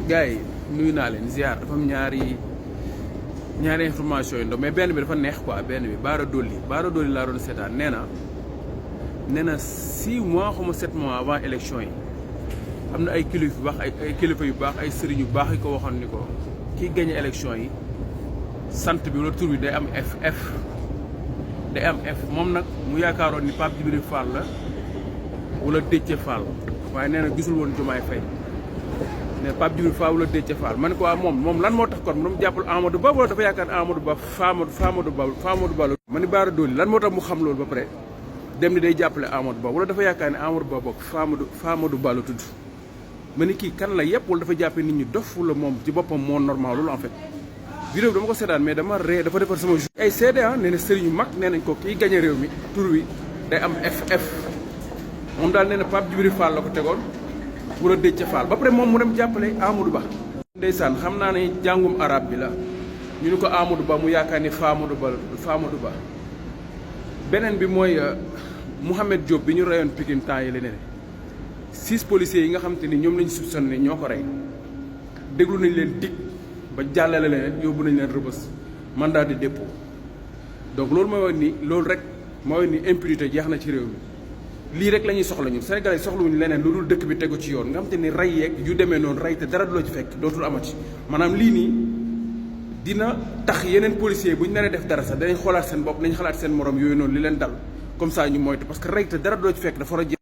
gars yi nuyu naa leen ziar dafa am ñaari information yu ndaw mais benn bi dafa neex quoi benn bi Bara Dolly laa doon seetaan nee na 6 mois xaw ma 7 mois avant élection yi am na ay kilifa yu baax ay kilifa yu baax ay sëriñ yu baax yi ko waxoon ni ko kii gagné élection yi sant bi wala tur bi day am F moom nag mu yaakaaroon ni Pape Djibril Fall la wala Déthié Fall waaye nee na gisul woon Diomaye Faye ne Pape Djibril Fall wala Déthié Fall man ko waa moom lan moo tax kon mu jàppal Amadou Ba wala dafa yaakaar Amadou Ba Famadou Ba ma ni Bara Dolly lan moo tax mu xam loolu ba pare dem ni day jàppale Amadou Ba wala dafa yaakaar ne Amadou Ba bokk Famadou Ba la tudd ma ni kii kan la yëpp wala dafa jàppee nit ñi dof wala moom ci boppam moo normal loolu en fait vidéo bi dama ko seetaan mais dama ree dafa defar sama jour ay seede nee na sëriñ yu mag nee nañ ko kii gagné réew mi tur wi day am FF moom daal nee na Pape Djibril Fall la ko tegoon wala Déthié Fall ba pare moom mu dem jàppale Amadou Ba ndeysaan xam naa ne jàngum arab bi la ñu ni ko Amadou Ba mu yaakaar ni Famadou Ba beneen bi mooy Mouhamed Diop bi ñu reyoon Pikine temps yi leneen 6 policiers yi nga xam te ni ñoom lañu soupçonné ñoo ko rey déglu nañ leen dig ba jàllale leen yóbbu nañ leen rëbës mandat de dépôt donc loolu mooy wax ni loolu rek mooy wax ni impunité jeex na ci réew mi lii rek la ñuy soxla ñun Sénégalais soxlawuñu leneen lu dul dëkk bi tegu ci yoon nga xam te ni rey yeeg yu demee noonu rey te dara du la ci fekk dootul amati maanaam lii nii dina tax yeneen policiers bu ñu naree def dara sax danañ xoolaat seen bopp nañ xalaat seen morom yooyu noonu li leen dal comme ça ñu moytu parce que rey te dara du la ci fekk dafa war a